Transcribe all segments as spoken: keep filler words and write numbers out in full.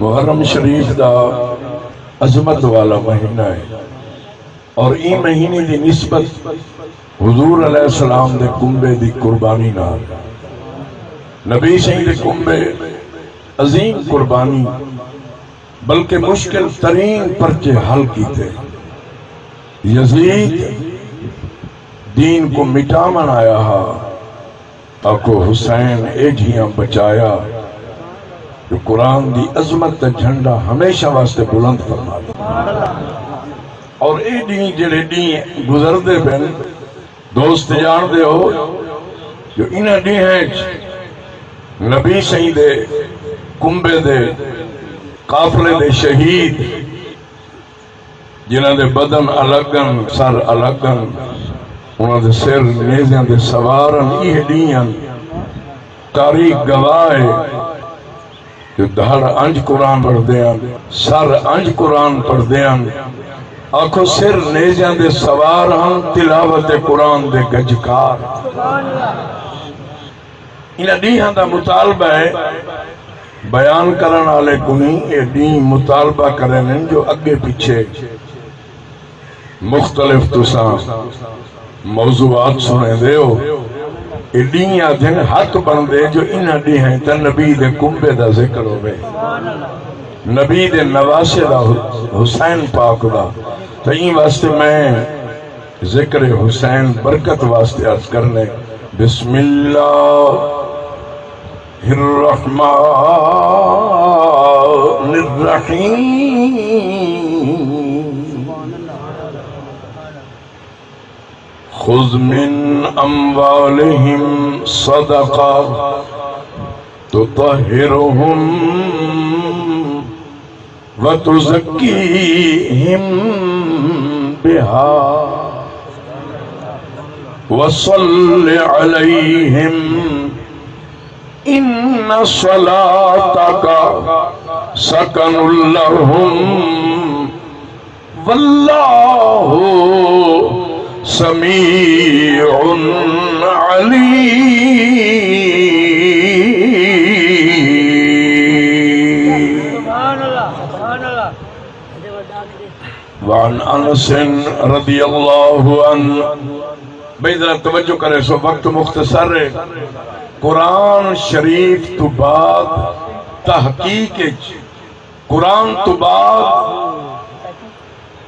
محرم شریف دا عظمت والا مہینہ ہے اور ایں مہینے دی نسبت حضور علیہ السلام دے کنبے دی قربانی نال۔ نبی سئیں دے کنبے عظیم قربانی، بلکہ مشکل ترین پرچے حل کیتے۔ یزید دین کوں مٹاوݨ آیا ہا، آکھو حسین ایجھیاں بچایا جو قرآن دی عظمت دا جھنڈا ہمیشہ واسطے بلند فرما ݙے۔ اور اے ݙینہہ، جیڑھے ݙینہہ گزردے پن، دوست ڄاݨدے ہو جو انہاں ݙینہاں اچ نبی سئیں دے کنبے دے قافلے دے شہید، جنہاں دے بدن الگ ہن، سر الگ ہن، انہاں دے سر نیزیاں دے سوار ہن، ایہے ݙینہہ ہن۔ تاریخ گواہ ہے جو دھڑ انج قرآن پڑھدے ہن، سر انج قرآن پڑھدے ہن۔ آکھو سر نیزیاں دے سوار ہن، تلاوت قرآن دے گجکار۔ انہاں ݙینہاں دا مطالبہ ہے، بیان کرݨ آلے کوں اے ݙینہہ مطالبہ کریندن جو اڳے پچھے مختلف تساں موضوعات سݨیندے ہو۔ اے ݙینہہ آدھن حق بݨدے جو انہاں ݙینہاں تاں نبی دے کنبے دا ذکر ہووے، نبی دے نواسے دا، حسین پاک دا۔ تاں ایں واسطے میں ذکر حسین برکت واسطے عرض کرنے۔ بسم اللہ الرحمن الرحیم۔ خذ من اموالهم صدقة تطهرهم وتزكيهم بها وصل عليهم إن صلاتك سكن لهم والله سميع عليم۔ وعن انس رضی اللہ عنہ۔ بھئی ذرا توجہ کرے سو، وقت مختصر ہے۔ قرآن شریف تو بعد تحقیق اچ، قرآن تو بعد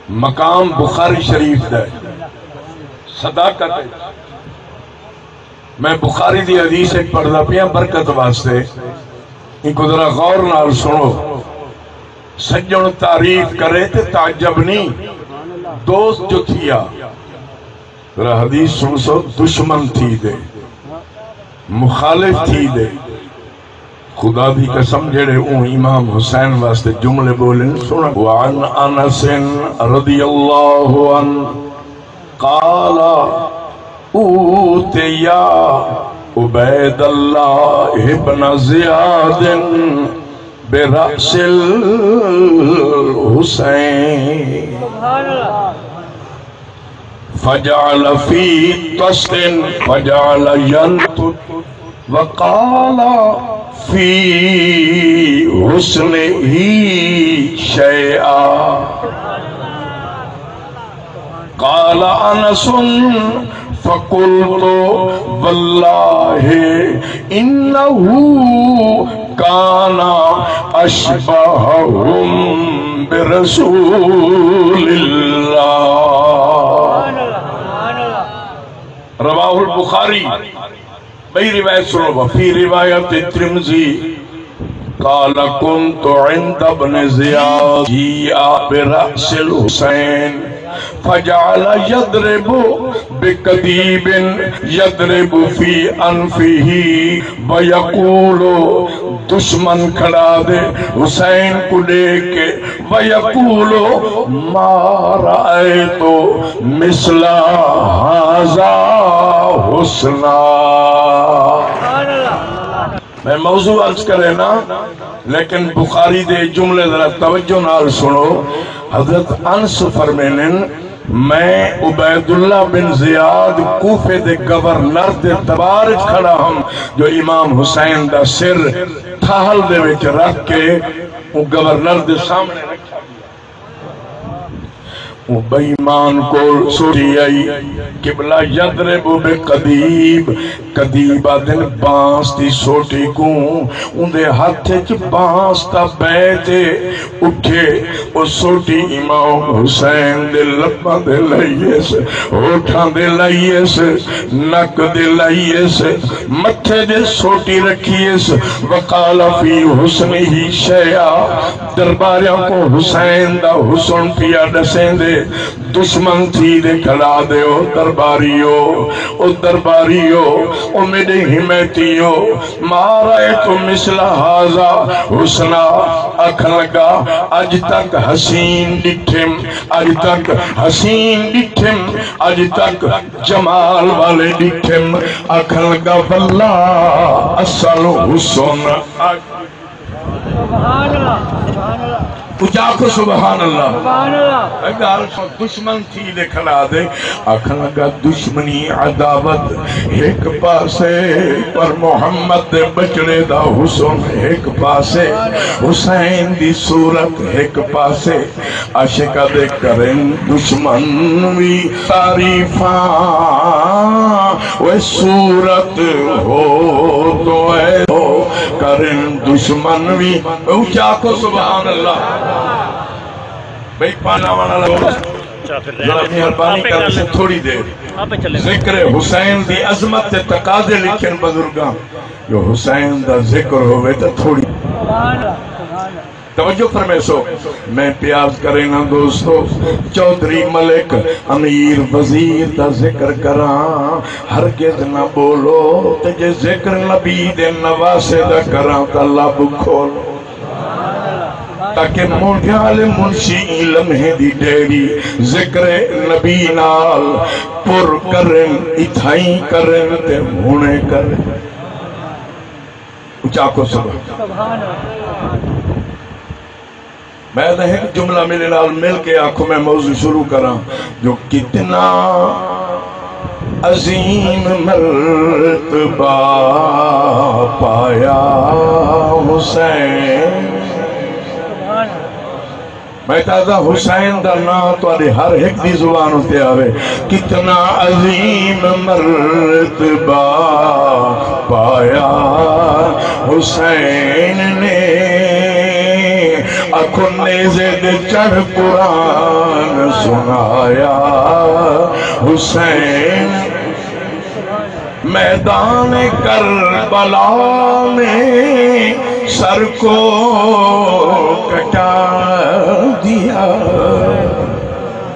مقام بخاری شریف دا ہے، صداقت ہے۔ میں بخاری دی حدیث اچ پڑھدا پیاں برکت واسطے، اینکوں ذرا غور نال سنو۔ سڄݨ تعریف کرے تے تعجب نی، دوست جو تھیا۔ ذرا حدیث سݨسو، دشمن تھی دے، مخالف تھی دے، خدا دی قسم جیڑھے اوں امام حسین واسطے جملے ٻولن، سݨ۔ وعن انس رضی اللہ عنہ قال اوتی عبید اللہ ابن زیاد برأس الحسین فجعل في طست فجعل ينطق وقال في حسنه شيئا۔ قال انس فقلت والله انه كان اشبههم برسول الله۔ رواه البخاری۔ ٻئی روایت سݨو، وفي رواية الترمذي قال كنت عند ابن زياد جيء برأس الحسين فجعل يضرب بقضيب يضرب في أنفه ويقول، دشمن کھڑا دے حسین کوں ݙیکھ کے ویقول ما رأیت مثل ھذا حسنا۔ میں موضوع عرض کرے نا، لیکن بخاری دے جملے ذرا توجہ نال سنو۔ حضرت انس فرمیندن، میں عبید اللہ بن زیاد کوفے دے گورنر دے دربار اچ کھڑا ہم جو امام حسین دا سر تھاہل دے وچ رکھ کے اوں گورنر دے سامݨے رکھیا ڳیا۔ اوں بے ایمان کول سوٹی آئی، قبلہ یضرب بقدیب، قدیب آہدن بانس دی سوٹی کوں، اوندے ہتھ اچ بانس دا بیت اے۔ اٹھے او سوٹی امام حسین دے لباں دے لائیس، ہونٹاں دے لائیس، نک دے لائیس، متھے دے سوٹی رکھیس۔ وقال فی حسنہ شیئا، درباریاں کوں حسین دا حسن پیا ݙسیندے، دشمن تھی دے کھڑا دے او درباریو، او درباریو، او میݙے حمایتیو، ما رأیت مثل ھذا حسنا، آکھݨ لڳا، اڄ تک حسین ݙٹھم، اڄ تک حسین ݙٹھم، اڄ تک جمال والے ݙٹھم۔ آکھݨ لڳا، واللہ اصل حسن اڄ۔ سبحان اللہ، سبحان اللہ۔ اچا آکھو سبحان اللہ۔ سبحان اللہ۔ اے ڳالھ سݨ، دشمن تھی دے کھڑا دے، آکھݨ لڳا، دشمنی عداوت ہک پاسے، پر محمد دے ٻچڑے دا حسن ہک پاسے، حسین دی صورت ہک پاسے۔ عاشق آہدے کرن دشمن وی تعریفاں، اوئے صورت ہو تو اے ہو کرن دشمن وی۔ اچا آکھو سبحان اللہ۔ بھئی پانا والا لوگ، ذرا مہربانی کر کے تھوڑی دیر ذکر حسین دی عظمت تے تقاضے لکھن بزرگاں، جو حسین دا ذکر ہووے تے تھوڑی توجہ فرمیسو۔ میں پیاز کرینا دوستو، چوہدری ملک امیر وزیر دا ذکر کراں، ہرگز نہ ٻولو، تے جے ذکر نبی دے نواسے دا کراں تاں لب کھولو، تاکہ مونڈھیاں آلے منشی ایں لمحے دی ڈیری ذکر نبی نال پر کرن، اتھائیں کرن تے ہݨے کرن۔ اچا آکھو سبحان۔ سبحان اللہ۔ میں تاں ہک جملہ میݙے نال مل کے آکھو، میں موضوع شروع کراں، جو کتنا عظیم مرتبہ پایا حسین۔ میں تاں آہداں حسین دا ناں تہاݙے ہر ہک دی زبان اتے آوے۔ کتنا عظیم مرتبہ پایا حسین نے، آکھو نیزے دے چڑھ قرآن سنایا حسین۔ میدان کربلا میں سر کو کٹا دیا،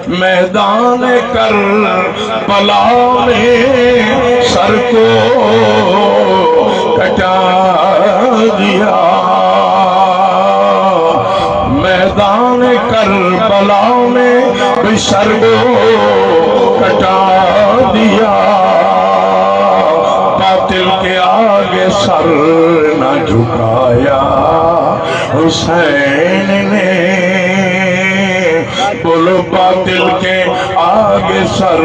میدان کربلا میں سر کو کٹا دیا، میدان کربلا میں بھی سر کو کٹا دیا، باطل کے آگے سر نہ جھکایا حسین نے۔ بولو، باطل کے آگے سر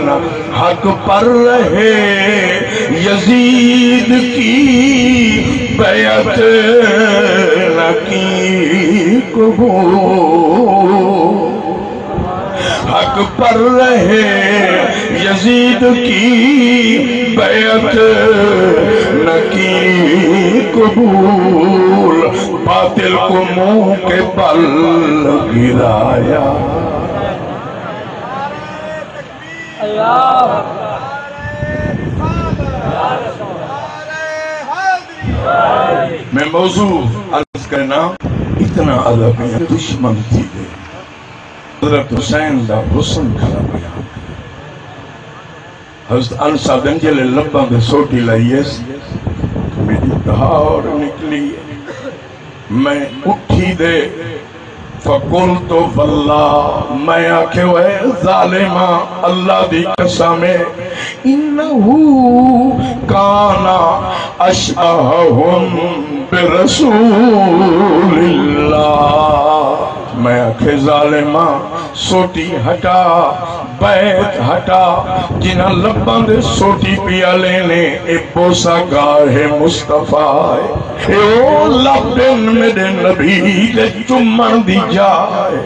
نہ، حق پر رہے یزید کی بیعت نہ کی قبول۔ حق پر رہے یزید کی بیعت نہ کی قبول، باطل کو منہ کے بل گرایا۔ اللہ۔ میں موضوع عرض کرنا، اتنا ادب ہے، دشمن تھی ڳئے۔ حضرت حسین دا حسن کھڑا بیان کرے۔ حضرت انس آہدن جیلے لباں دے سوٹی لائیس، میݙی دھاڑ نکلی، میں اٹھی دے، فقلت واللہ، میں آکھے، اے ظالماں، اللہ دی قسم ہے، انہ کان اشبہہم برسول اللہ۔ میں آکھے، ظالماں، سوٹی ہٹا، بیت ہٹا، جنہاں لباں دے سوٹی پیا لینے، اے بوسہ گاہ مصطفیٰ اے۔ اے او لب ہن میݙے نبی دے چمݨ دی جا اے۔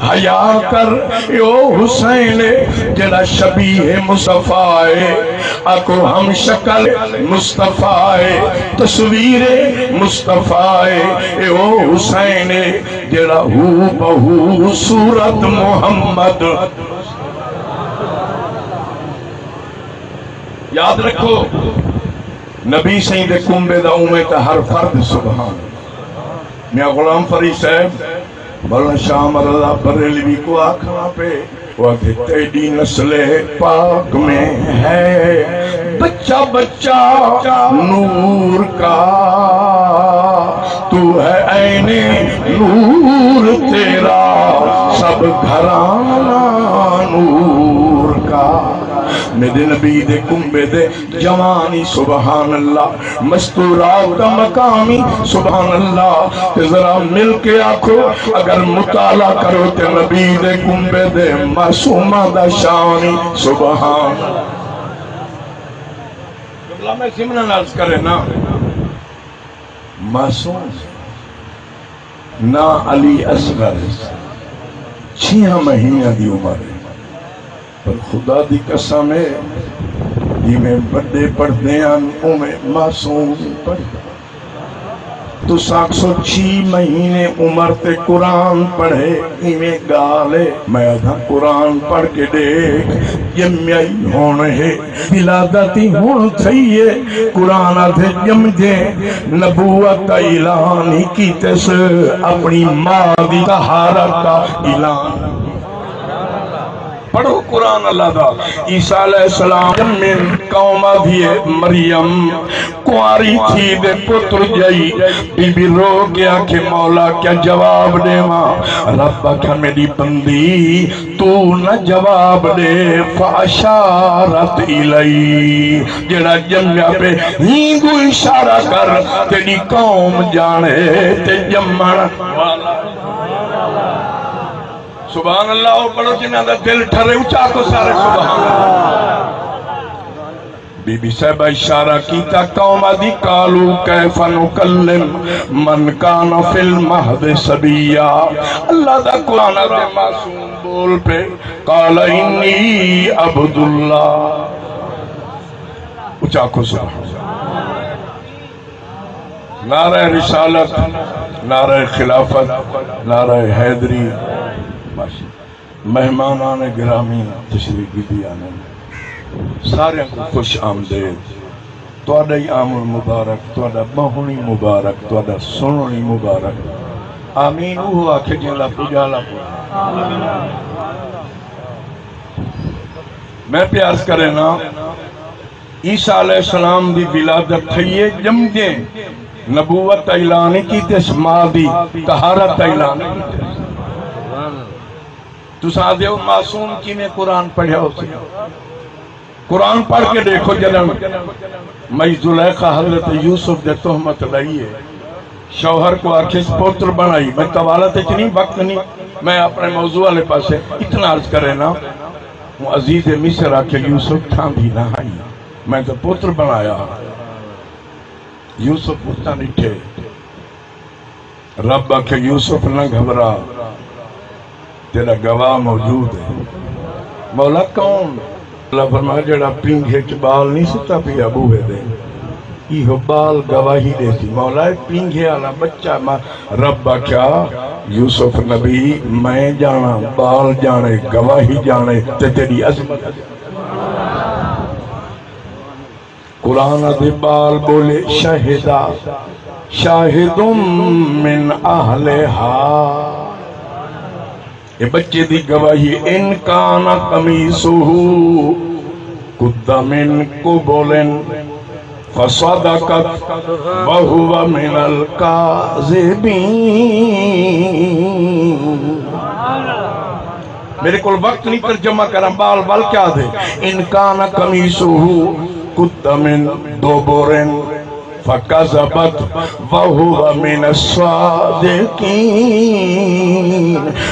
حیا کر، اے او حسین اے جیڑھا شبیہ مصطفیٰ اے۔ آکھو ہم شکل مصطفیٰ اے، تصویر مصطفیٰ اے۔ اے او حسین اے جیڑھا ہو بہو صورت محمد۔ یاد رکھو، نبی سئیں دے کنبے دا اونویں تاں ہر فرد سبحان۔ میاں غلام فرید صاحب، مولانا شاہ امر اللہ بریلوی کوں آکھݨا پئے، او آکھے، تیݙی نسل پاک میں ہے بچہ بچہ نور کا، تو ہے عین نور، تیرا سب گھرانہ نور کا۔ میݙے نبی دے کنبے دے جوانی، سبحان اللہ، مستورات دا مقامی، سبحان اللہ۔ تے ذرا مل کے آکھو، اگر مطالعہ کرو تے نبی دے کنبے دے معصوماں دا شانی، سبحان اللہ۔ قبلہ میں سمنا عرض کرے نا، معصوم نہ علی اصغر، چھیاں مہینیاں دی عمر ہے، پر خدا دی قسم ہے، جیویں وݙے پڑھدے ہن، اونویں معصوم پڑھدا۔ تساں آکھسو، چھی مہینے عمر تے قرآن پڑھے، ایویں ڳالھ ہے؟ میں آکھاں، قرآن پڑھ کے ݙیکھ، ڄمیا ہی ہݨ ہے، ولادت ہی ہݨ تھئی ہے۔ قرآن آکھدے، ڄمدے نبوت دا اعلان ہی کیتس، اپݨی ماں دی طہارت دا اعلان۔ پڑھو قرآن اللہ دا۔ عیسیٰ علیہ السلام ڄمن، قوم آکھدی ہے، مریم کنواری تھی تے پتر ڄائی۔ بی بی رو کے آکھے، مولا، کیا جواب ݙیواں؟ رب آکھیا، میݙی بندی، توں نہ جواب ݙے۔ فاشارت الیہ، جیڑھا ڄمیا پئے، ہیکوں اشارہ کر، تیݙی قوم ڄاݨے تے ڄمݨ والا۔ سبحان اللہ، او پڑھو جنہاں دا دل ٹھرے، اچا آکھو سارے سبحان اللہ۔ بی بی صاحبہ اشارہ کیتا، قوم آکھدی، قالوا کیف نکلم من کان فی المہد صبیا۔ اللہ دا قرآن آکھدے، معصوم بول پئے، قال انی عبد اللہ۔ اچا آکھو سبحان اللہ۔ نعرہ رسالت، نعرہ خلافت، نعرہ حیدری۔ مہمانان گرامی تشریف گھدی آندن، ساریاں کوں خوش آمدید۔ تہاݙا ہی آوݨ مبارک، تہاݙا ٻہوݨ ہی مبارک، تہاݙا سݨݨ ہی مبارک۔ آمین اوہو آکھے جیندا پڄالا کوئی۔ میں پیا عرض کرے نا، عیسیٰ علیہ السلام دی ولادت تھئی ہے، ڄمدیں نبوت دا اعلان ہی کیتس، ماں دی طہارت دا اعلان ہی کیتس۔ تساں آہدے ہو معصوم کیویں قرآن پڑھیا ہوسی؟ قرآن پڑھ کے ݙیکھو، جݙݨ مئی زلیخا حضرت یوسف دے تہمت لائی ہے، شوہر کوں آکھیس پتر بݨائی، میں طوالت اچ نہیں، وقت نہیں، میں اپݨے موضوع والے پاسے اتنا عرض کرے نا۔ ہوں عزیز مصر آکھے، یوسف ٹھاندی نہ ہئی، میں تاں پتر بݨایا ہا۔ یوسف اتاں ݙٹھے، رب آکھے، یوسف نہ گھبرا، تیݙا گواہ موجود ہے۔ مولا کون؟ اللہ فرمایا، جیڑھا پینگھے اچ ٻال نہیں ستا پیا ٻوہے دے، ایہو ٻال گواہی ݙیسی۔ مولا، اے پینگھے والا ٻچہ ما-، رب آکھیا، یوسف نبی، میں ڄاݨاں، ٻال ڄاݨے، گواہی ڄاݨے، تے تیݙی عظمت۔ قرآن دے ٻال ٻولے، شہدا شاہد من اہلہا۔ اے ٻچے دی گواہی، ان کان قمیصہ قد من قبل فصدقت وہو من الکاذبین۔ میرے کول وقت نہیں ترجمہ کراں، ٻال ول کیا دے۔ ان کان قمیصہ قد من دبر فکذبت وہو من الصادقین۔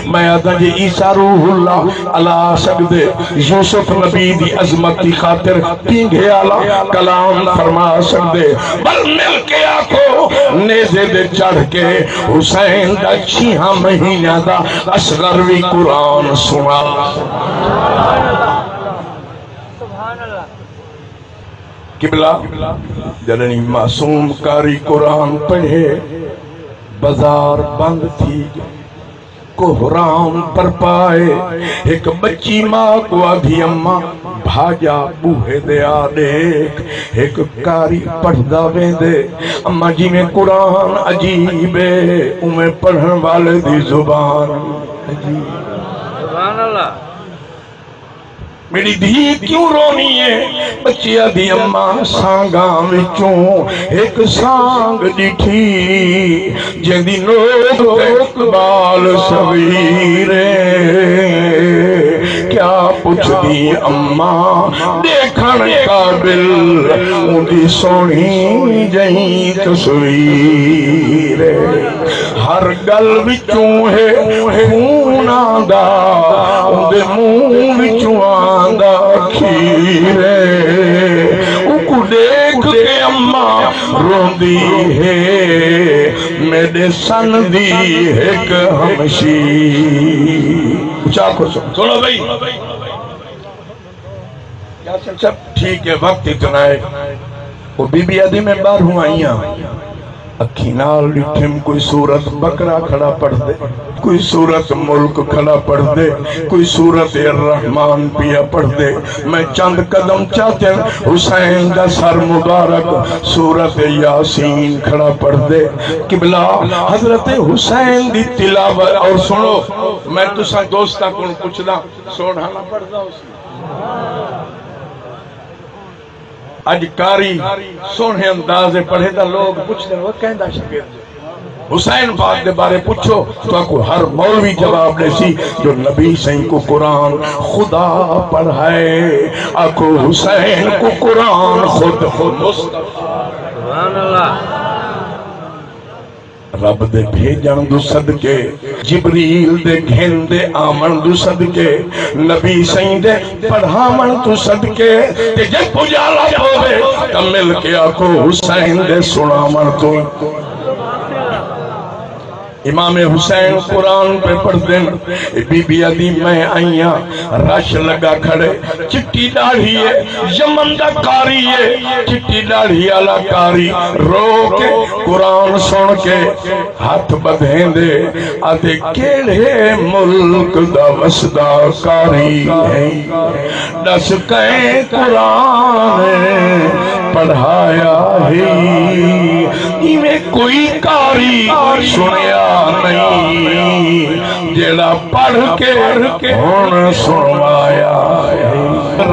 میں آدھاں جے عیسیٰ روح اللہ الا سڳدے، یوسف نبی دی عظمت دی خاطر پینگھے آلا کلام فرما سڳدے، بل مل کے آکھو، نیزے دے چڑھ کے حسین دا چھیہاں مہینیاں دا اصغر وی قرآن سݨا۔ قبلہ، جݙݨی معصوم قاری قرآن پڑھے، بازار بند تھی ڳئے، کوہرام برپا ہے۔ ہک ٻچی ماء کوں آہدی، اماں، بھاڄا ٻوہے دے آ ݙیکھ، ہک قاری پڑھدا ویندے۔ اماں، جیویں قرآن عجیب ہے، اونویں پڑھݨ والے دی زبان عجیب۔ سبحان اللہ۔ میݙی دھی کیوں رونی ہے؟ ٻچی آہدی، اماں، سانگاں وچوں ہک سانگ ݙٹھی، جیندی نوک تے بال صغیر ہے۔ کیا پچھدی اماں، ݙیکھݨ قابل اوندی سوہݨی جئیں تصویر ہے۔ ہر ڳل وچوں ہے خون آندا، اوندے منہ وچوں آندا کھیر ہے۔ اوکوں ݙیکھ کے اماں روندی ہے، میݙے سن دی ہک ہمشیر۔ اچا آکھو سن۔ سݨو بھئی۔ یاسر صاحب، ٹھیک ہے، وقت اتنا ہے۔ او بی بی آہدی، میں ٻاہروں آئی ہاں، اکھیں نال ݙٹھم کوئی سورت بقرہ کھڑا پڑھدے، کوئی سورت ملک کھڑا پڑھدے، کوئی سورت الرحمن پیا پڑھدے۔ میں چند قدم چا تے حسین دا سر مبارک سورت یاسین کھڑا پڑھدے۔ قبلہ، حضرت حسین دی تلاوت، اور سݨو، میں تساں دوستاں کوں پچھدا، سوہݨا نہ پڑھدا ہوسی۔ اڄ قاری سوہݨے انداز پڑھے تاں لوگ پچھدن، "او کیندا شاگرد ہے؟" حسین پاک دے بارے پچھو، تہاکوں ہر مولوی جواب ݙیسی جو نبی سئیں کوں قرآن خدا پڑھائے۔ آکھو، حسین کوں قرآن خود، خود مصطفیٰ۔ سبحان اللہ۔ رب دے بھیجݨ دو صدقے، جبریل دے گھن دے آوݨ دو صدقے، نبی سئیں دے پڑھاوݨ توں صدقے، تے جے پڄالا پووے تاں مل کے آکھو، حسین دے سݨاوݨ توں۔ امام حسین قرآن پئے پڑھدن، اے بی بی آہدی، میں آئی ہاں، رش لڳا کھڑے، چٹی ݙاڑھی ہے، یمن دا قاری ہے، چٹی ݙاڑھی آلا قاری رو کے، قرآن سݨ کے ہتھ ٻدھیندے، آہدے، کیڑھے ملک دا وسدا قاری ہے؟ ݙس کئیں قرآن پڑھایا ہئی، ایویں کوئی قاری سݨیا نئیں، جیڑھا پڑھ کے ہݨ سݨوایا ہے۔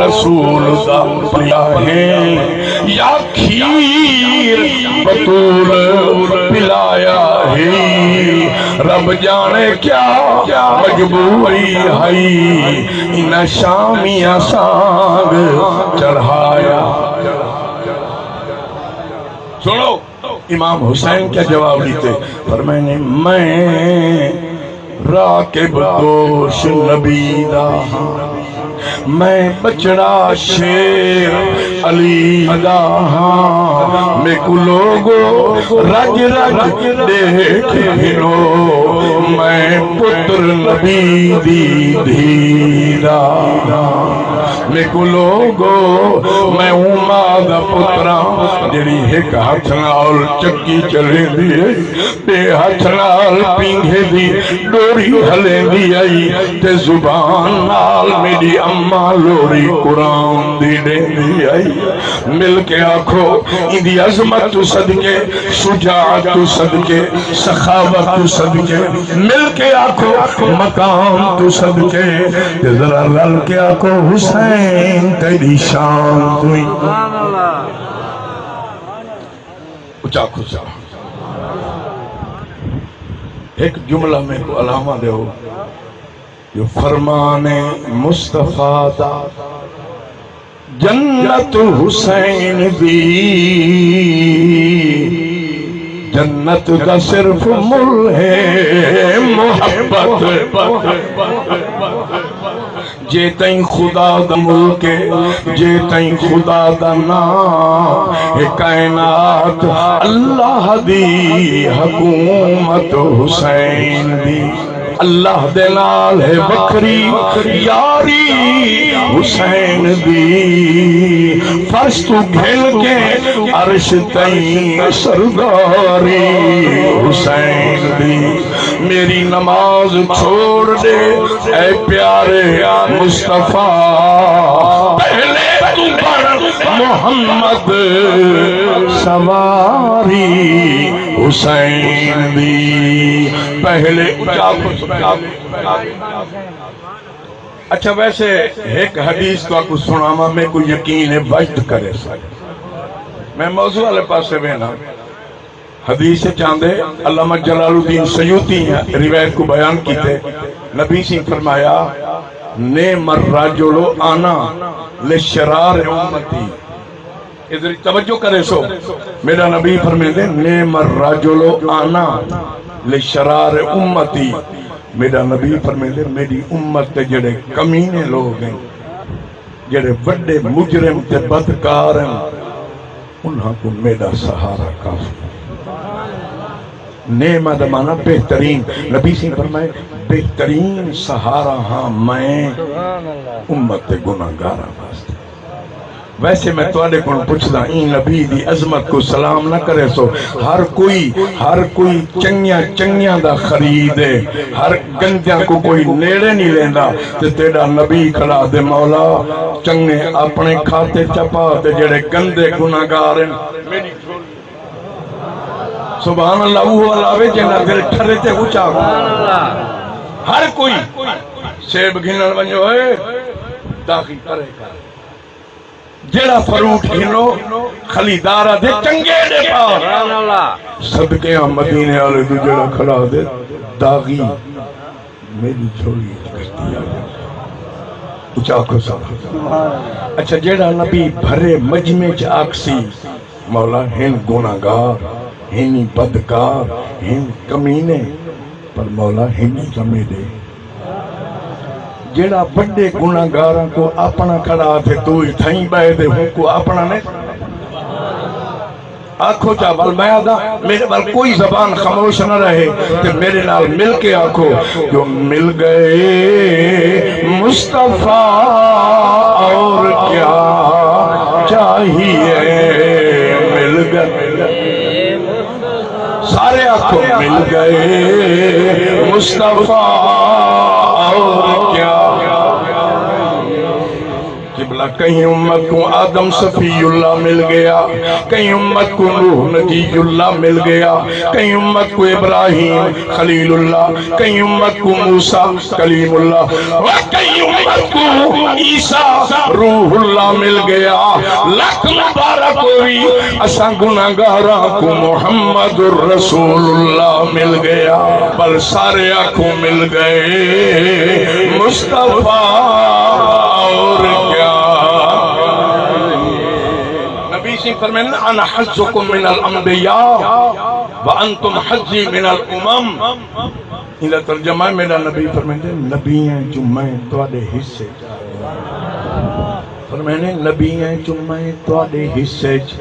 رسول دا پیا ہے یا کھیر بتول پلایا ہے، رب ڄاݨے کیا مجبوری ہئی، انہاں شامیاں سانگ چڑھایا۔ سݨو، امام حسین کیا جواب ݙتے؟ فرمائے نے، میں راکب دوش نبی دا ہاں، میں ٻچڑا شیر علی دا ہاں، میکوں لوگو رڄ رڄ ݙیکھ گھنو، میں پتر نبی دی دھی دا ہاں۔ میکوں لوگو، میں اوں ماء دا پتر ہاں، جیڑھی ہک ہتھ نال چکی چلیندی ہے، ٻئے ہتھ نال پینگھے دی ݙوری ہلیندی ہئی، تے زبان نال میݙی اماں لوری قرآن دی ݙیندی ہئی۔ مل کے آکھو، ایندی عظمت توں صدقے، شجاعت توں صدقے، سخاوت توں صدقے، مل کے آکھو، مقام توں صدقے، تے ذرا رل کے آکھو، حسین تیݙی شان توں ہی۔ اچا آکھو سا۔ ہک جملہ میکوں الاواں ݙیو، جو فرمان مصطفیٰ دا جنت حسین دی، جنت دا صرف مل ہے محبت۔ جے تئیں خدا دا ملک ہے، جے تئیں خدا دا ناں ہے، کائنات اللہ دی، حکومت حسین دی۔ اللہ دے نال ہے وکھری یاری حسین دی، فرش توں گھن کے عرش تئیں سرداری حسین دی۔ میری نماز چھوڑ ݙے اے پیارے مصطفیٰ، پہلے توں بݨ محمد سواری حسین دی۔ پہلے اچا اچھا، ویسے ہک حدیث تہاکوں سݨاواں، میکوں یقین ہے وجد کریسو۔ میں موضوع والے پاسے وینداں۔ حدیث اچ آندے، علامہ جلال الدین سیوطی روایت کوں بیان کیتے، نبی سئیں فرمایا، "نعم الرجل انا لشرار امتی۔" ادھر توجہ کریسو، میݙا نبی فرمیندے، "نعم الرجل انا لشرار امتی۔" میݙا نبی فرمیندے، میݙی امت دے جڑے کمینے لوگ ہیں، جڑے وڈے مجرم تے بدکار ہیں، انہاں کوں میݙا سہارا کافی ہے۔ نعمہ دا معنی بہترین۔ نبی سئیں فرمائے، "بہترین سہارا ہاں میں امت دے گناہگاراں واسطے۔" ویسے میں تہاݙے کولوں پچھداں، ایں نبی دی عظمت کوں سلام نہ کریسو؟ ہر کوئی، ہر کوئی چنگیاں چنگیاں دا خرید ہے، ہر گندیاں کوں کوئی نیڑے نہیں لیندا۔ تے تیݙا نبی کھڑا آہدے، "مولا، چنگے اپݨے کھاتے چا پا تے جڑے گندے گناہگار ہیں۔" سبحان اللہ، اوہو اللہ وے جنہاں دل ٹھرے تے اچا۔ ہر کوئی سیب گھنݨ ونڄو، اے داغی پرے کر۔ جیڑھا فروٹ گھنو، خریدار آہدے چنگے ݙے پا۔ سبحان اللہ۔ صدقے آں مدینے والے دے، جیڑھا کھڑا آہدے، "داغی میری جھولی اچ گھٹی آ ڳئی۔" اچا آکھو سبحان اللہ۔ اچھا، جیڑھا نبی بھرے مجمع اچ آکھسی، "مولا، ہن گناہگار، ہن بدکار، ہن کمینے، پر مولا، ہن تاں میݙے۔" جیڑھا وڈے گناہگاراں کوں اپݨا کھڑا آکھے، "توں اتھائیں ٻہہ تے ہوں کوں اپݨا نہیں۔" آکھو چا، ول میں آہداں، میݙے ول کوئی زبان خاموش نہ رہے تے میݙے نال مل کے آکھو، "جو مل گئے مصطفیٰ اور کیا چاہیے، مل گئے۔" سارے آکھو، "مل گئے مصطفیٰ اور کیا۔" قبلہ، کہیں امت کوں آدم صفی اللہ مل ڳیا، کہیں امت کوں نوح نجی اللہ مل ڳیا، کہیں امت کوں ابراہیم خلیل اللہ، کہیں امت کوں موسیٰ کلیم اللہ، اور کہیں امت کوں عیسیٰ روح اللہ مل ڳیا۔ لکھ مبارک ہووی، اساں گناہگاراں کوں محمد الرسول اللہ مل ڳیا۔ بل سارے آکھو، "مل گئے مصطفیٰ اور کیا۔" نبی سئیں فرمائن، "انا حظکم من الانبیاء وانتم حظی من الامم۔" ایندا ترجمہ ہے، میݙا نبی فرمیندے، نبیاں چوں میں تہاݙے حصے چ۔ فرمائنے، نبیاں چوں میں تہاݙے حصے چ،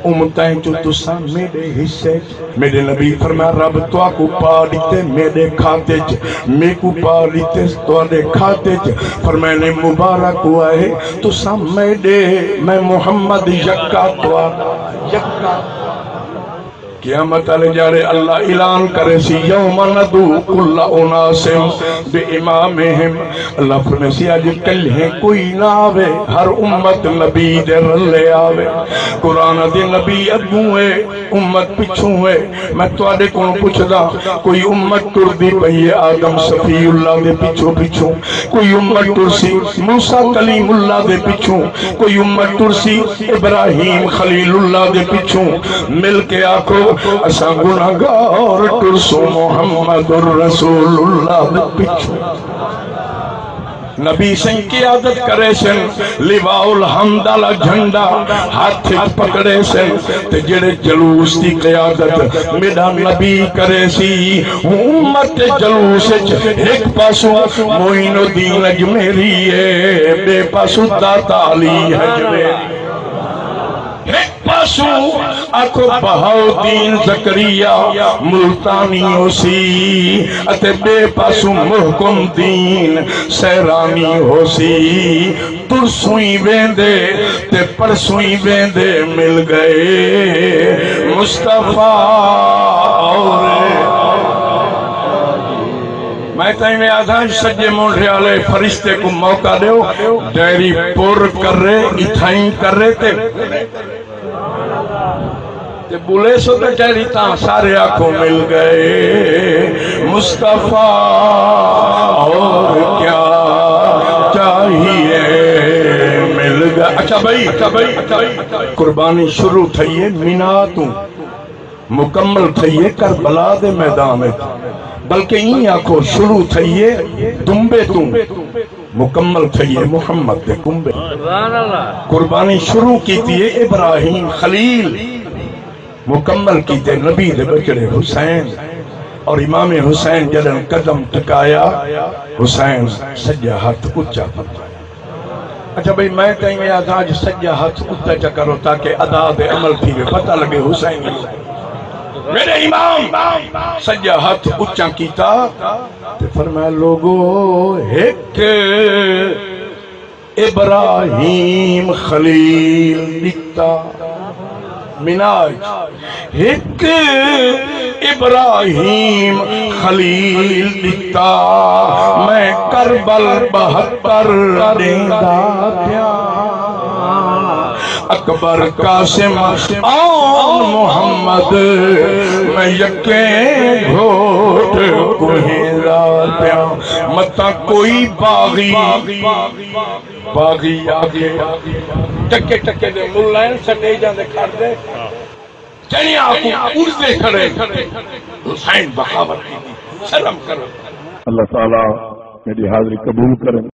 امتاں چوں تساں میݙے حصے چ۔ میݙے نبی فرمایا، رب تہاکوں پا ݙتے میݙے کھاتے چ، میکوں پا ݙتے تہاݙے کھاتے چ۔ فرمائنے، مبارک ہوئے تساں میݙے، میں محمد یکا تہاݙا، یکا۔ قیامت والے ݙیہاڑے اللہ اعلان کریسی، یوم ندعو کل اناس بامامہم۔ اللہ فرمیسی، اڄ کلھے کوئی نہ آوے، ہر امت نبی دے رلے آوے۔ قرآن دے نبی اڳوں ہے، امت پچھوں ہے۔ میں تہاݙے کولوں پچھداں، کوئی امت ٹردی پئی ہے آدم صفی اللہ دے پچھوں پچھوں؟ کوئی امت ٹرسی موسیٰ کلیم اللہ دے پچھوں، کوئی امت ٹرسی ابراہیم خلیل اللہ دے پچھوں۔ مل کے آکھو، اساں گناہگار ٹرسوں محمد الرسول اللہ دے پچھوں۔ نبی سئیں قیادت کریسن، لواء الحمد آلا جھنڈا ہتھ اچ پکڑیسن، تے جیڑھے جلوس دی قیادت میݙا نبی کریسی، اوں امت دے جلوس اچ ہک پاسوں معین الدین اجمیری ہے، ٻئے پاسوں داتا علی اجمیری۔ ہک پاسوں آکھو بہاؤالدین زکریا ملتانی ہوسی، اتے ٻئے پاسوں محکم الدین سیرانی ہوسی۔ ترسوں ای ویندے تے پرسوں ای ویندے مل ڳئے مصطفیٰ اور میں تاں ایویں آہداں، سڄے مونڈھے آلے فرشتے کوں موقع ݙیو، ڈائری پر کرے، اتھائیں کرے تے تے ٻولیسو تے ڈائری تاں سارے آکھو مل ڳئے مصطفیٰ، اور کیا چاہیے مل ڳئے۔ اچھا بھائی، اچھا بھائی، اچھا بھائی، قربانی شروع تھئی ہے مینا توں، مکمل تھئی ہے کربلا دے میدان وچ، بلکہ ایں آکھو شروع تھئی ہے دمبے توں، مکمل تھئی ہے محمد دے کنبے۔ سبحان اللہ۔ قربانی شروع کیتی ہے ابراہیم خلیل، مکمل کیتے نبی دے ٻچڑے حسین، اور امام حسین جݙݨ قدم ٹکایا، حسین سڄا ہتھ اچا فرمایا۔ اچھا بھئی، میں تاں ایویں آہداں، اڄ سڄا ہتھ اچا چا کرو تاکہ ادا تے عمل تھیوے، پتہ لڳے حسین میݙے امام۔ سڄا ہتھ اچا کیتا تے فرمایا، لوگو، ہک ابراہیم خلیل ݙتا۔ مینا اچ ہک ابراہیم خلیل ݙتا، میں کربل بہتر ݙیندا پیاں۔ اکبر قاسم آن محمد، میں یکیں گھوٹ کوہیندا پیاں۔ متاں کوئی باغی، باغی آ کے ٹکے ٹکے دے ملائن سٹے جاندے کھڑ دے، چنیا کو اڑدے کھڑے۔ حسین بغاوت کیتی، شرم کرو۔ اللہ تعالیٰ میری حاضری قبول کرن۔